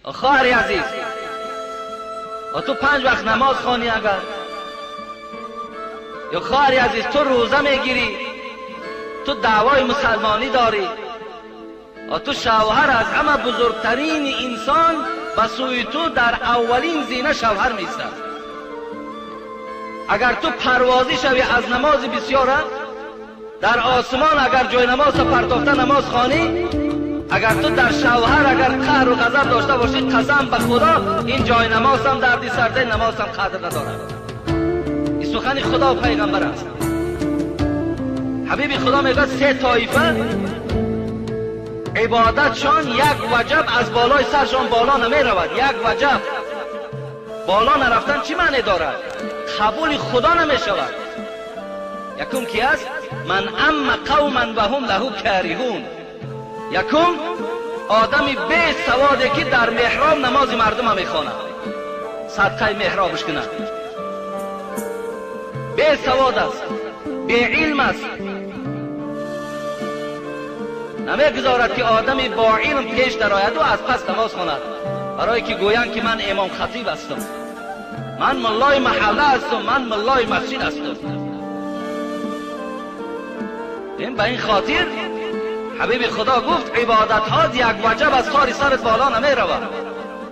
Хоҳари азиз, ту 5 вақт намоз хонӣ агар, ё хоҳари азиз, ту рӯза мегирӣ, ту даъвои мусалмонӣ дорӣ, ту шавҳар аз ҳама бузургтарин инсон ба сӯи ту дар аввалин зина шавҳар меистад. Агар ту парвозӣ шавӣ аз намози бисёра, дар осмон агар ҷои намозро партофта намоз хонӣ, агар ту дар шавҳар агар қаҳру ғазаб дошта бошӣ, қасам ба худо ин ҷои намозам дарди сардаи намозам қадр надорад. Ин сухани худо ва пайғамбар аст. Ҳабиби худо мегӯяд се тоифа ибодатшон як ваҷаб аз болои саршон боло намеравад. Як ваҷаб боло нарафтан чӣ маъне дорад? Қабули худо намешавад. Якум ки аст? Ман амма қавман ва ҳум лаҳу кариҳун. Якум одами бесаводе ки дар меҳроб намози мардума мехонад, садқаи меҳробш кунад. Бесавод аст, беилм аст, намегузорад ки одами бо илм пеш дарояду аз пас намоз хонад, барое ки гӯянд ки ман имом хатиб ҳастам, ман муллои маҳалла ҳастам, ман муллои масҷид ҳастам. Ин ба ин хотир ҳабиби худо гуфт ибодатҳо як ваҷаб аз тори сарат боло намеравад.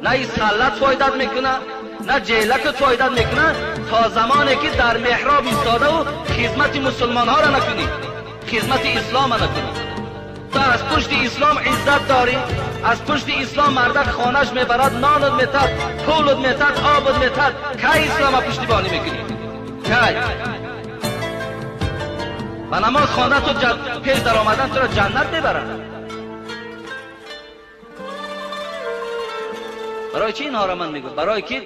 На ин саллат фоидат мекунад, на ҷелакат фоидат мекунад, то замоне ки дар меҳроб истодаву хизмати мусулмонҳоро накунӣ, хизмати ислома накунӣ. Ту аз пушти ислом иззат дорӣ, аз пушти ислом мардак хонаш мебарад, нонат метад, пулат метад, обат метад. Кай ислома пуштибонӣ мекунӣ? Кай? Ба намоз хонда ту пеш даромадан туро ҷаннат мебарад. Барои чӣ инҳоро ман мегӯям? Барое ки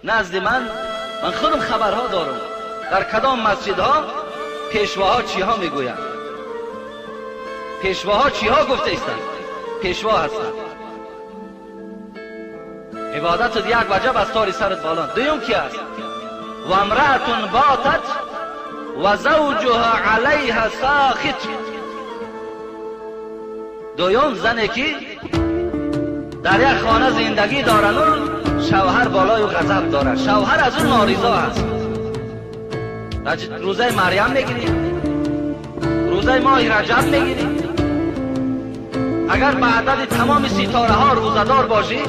назди ман худам хабарҳо дорам, дар кадом масҷидҳо пешвоҳо чиҳо мегӯянд, пешвоҳо чиҳо гуфта истанд, пешво ҳастанд. Ибодатат як ваҷаб аз тори сарат боло. Дуюм ки аст? Ва имраатун ботат ва завҷуҳа алайҳа сохит. Дуюм зане ки дар як хона зиндагӣ дорану шавҳар болою ғазаб дорад, шавҳар аз ӯ норизо аст. Рӯзаи Марьям мегирӣ, рӯзаи моҳи Раҷаб мегирӣ, агар ба адади тамоми ситораҳо рӯзадор бошӣ,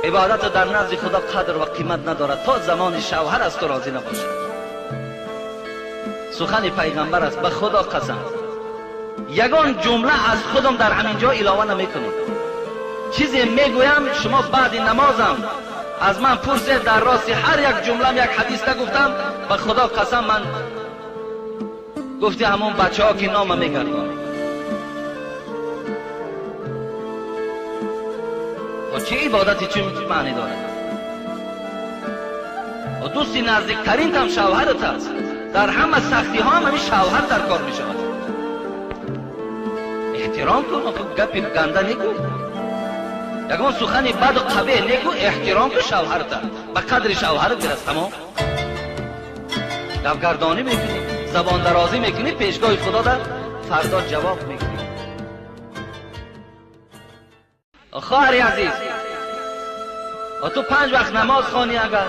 ибодат дар назди худо қадр ва қимат надорад то замони шавҳар аз ту розӣ набошад. Сухани пайғамбар аст, ба худо қасам, ягон ҷумла аз худам дар ҳамин ҷо илова намекунам. Чизе мегӯям шумо баъди намозам аз ман пурсед, дар рости ҳар як ҷумлам як ҳадис нагуфтам, ба худо қасам ман гуфти ҳамон бачаҳо ки нома мегардонем. Чӣ ибодати чӣ маъне дорад? Дӯсти наздиктаринтам шавҳарат аст, дар ҳама сахтиҳо ҳам ҳамин шавҳар дар кор мешавад. Эҳтиром кун, гапи ганда негӯ, ягон сухани баду қабеҳ негӯ, эҳтиром кун шавҳарата, ба қадри шавҳарат бирас. Тамом. Гапгардонӣ мекунӣ, забондарозӣ мекунӣ, пешгоҳи худо дар фардо ҷавоб мекунӣ. Хоҳари азиз, ту 5 вақт намоз хонӣ агар,